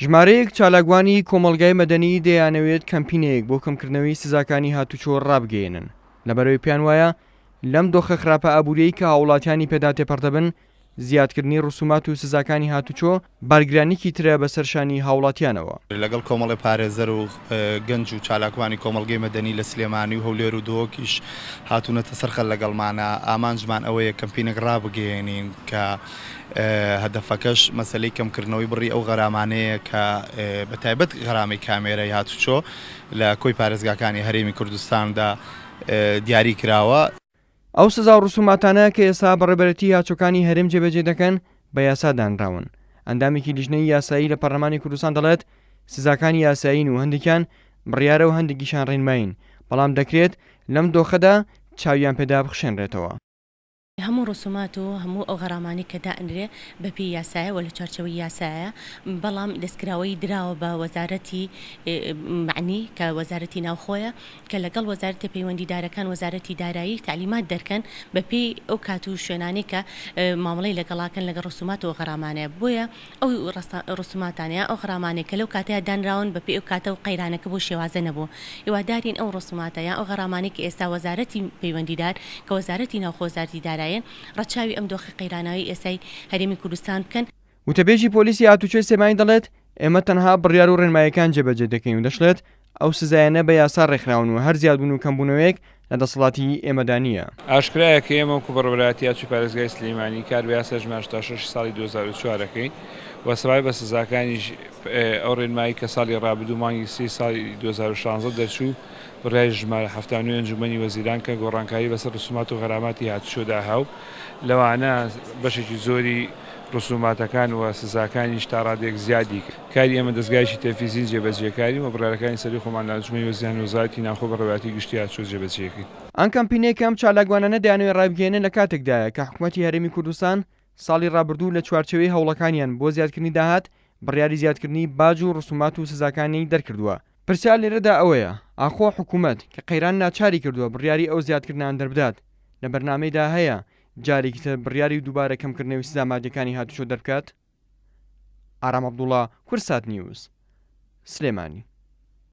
ژمارەیەک چالاکوانی کۆمەڵگای مەدەنی دەیانەوێت کەمپینێک بۆ کەمکردنەوەی سزاکانی هاتوچۆ ڕابگەیەنن، لەبەرئەوەی پێیان وایە لەم دۆخە خراپە ئابووریەی کە هاوڵاتیانی پێدا تێپەڕدەبن، زیادکردنی ڕسومات و سزاکانی هاتوچۆ بارگرانیکی ترە بەسەر شانی هاوڵاتیانەوە. لەگەڵ کۆمەڵێ پارێزەر و گەنج و چالاکوانی کۆمەڵگەی مەدەنی لە سلێمانی و هەولێر و دهۆکیش هاتوونەتە سەر خەت لەگەڵمانە، ئامانجمان ئەوەیە کەمپینێک ڕابگەیەنین کە هەدەفەکەش مەسەلەی کەمکردنەوەی بڕی ئەو غەرامانەیە کە بەتایبەت غەرامەی کامێرای هاتوچۆ لە کۆی پارێزگاکانی هەرێمی کوردستاندا دیاری کراوە. ئەو سزا و ڕسوماتانە کە ئێستا بەڕێوەبەرێتی هاچۆکانی هەرێم جێبەجێ دەکەن بە یاسا دانراون. ئەندامێکی لیژنەی یاسایی لە پەرلەمانی کوردستان دەڵێت، سزاکان یاسایین و هەندێکیان بڕیارە و هەندێکیشان ڕێنمایین، بەڵام دەکرێت لەم دۆخەدا چاویان پێدا بخشێنرێتەوە. هەموو ڕسومات و هەموو ئەو غەرامانەی کە دائەنرێ بە پێی یاسایە و لە چوارچێوەی یاسایە، بەڵام دەستکراوەیی دراوە بە وەزارەتی مەعنی کە وەزارەتی ناوخۆیە کە لەگەڵ وەزارەتە پەیوەندیدارەکان وەزارەتی دارایی تەعلیمات دەرکەن بە پێی ئەو کات و شوێنانەی کە مامەڵەی لەگەڵاکەن لەگەڵ ڕسومات و غەرامانەیە بۆیە ئەو ڕسوماتانە یان ئەو غەرامانەی کە لەو کاتەیا دانراون بە پێی ئەو کاتە و قەیرانەکە بەو شێوازە نەبوو هیوادارین ئەو ڕسوماتە یان ئەو غەرامانەی کە ئێستا وەزارەتی پەیوەندیدار کە وەزارەتی ناوخۆ وەزارەتی دارایین ڕەچاوی ئەم دۆخی قەیراناویەی ئێستای هەرێمی کوردستان بکەن. وتەبێژی پۆلیسی هاتوچۆی سلێمانی دەڵێت، ئێمە تەنها بڕیار و ڕێنماییەکان جێبەجێ دەکەین و دەشڵێت، ئەو سزایانە بە یاسا ڕێکخراون و هەر زیادبوون و کەمبوونەوەیەک لە دەسەڵاتی ئێمەدا نییە. ئاشکرایە کە ئێمە وەکو بەڕێوەبەرایەتی هاتوچۆی پارێزگای سلێمانی کار بە یاسای ژمارە 86 ی ساڵی 2004 ئەکەین و سەبارەت بە سزاکانیش ئەو ڕێنمایی کە ساڵی ڕابردوو مانگی سێی ساڵی 2016 دەرچوو بڕیاری ژمارە 79 ئەنجومەنی وەزیران کە گۆڕانکاری بەسەر ڕسومات و غەراماتی هاتوچۆدا هاو لەوانە بەشێکی زۆری ڕسوماتەکان و سزاکانیش تا ڕادەیەک زیادی کرد. کاری ئێمە دەزگایەکی تەنفیزین جێبەجێکارین و بڕیارەکانی سەرووی خۆمان لە ئەنجومەنی وەزیران و وەزارەتی ناوخۆ بەڕێوەبەرایەتی گشتی هاتوچۆ جێبەجێکەین. ئەم کەمپینەی کە ئەم چالاکوانانە دەیانەوێت ڕایبگەیەنن لە کاتێکدایە کە حکومەتی هەرێمی کوردستان ساڵی ڕابردوو لە چوارچێوەی هەوڵەکانیان بۆ زیادکردنی داهات بڕیاری زیادکردنی باج و ڕسومات و سزاکانی دەرکردووە. پرسیار لێرەدا ئەوەیە ئاخۆ حکومەت کە قەیران ناچاری کردووە بڕیاری ئەو زیادکردنان دەربدات لە بەرنامەیدا هەیە جارێکی تر بڕیاری دووبارە کەمکردنەوەی سزا مادیەکانی هاتوچۆ دەربکات؟ ئارام عەبدوڵا، کوردسات نیوز، سلێمانی.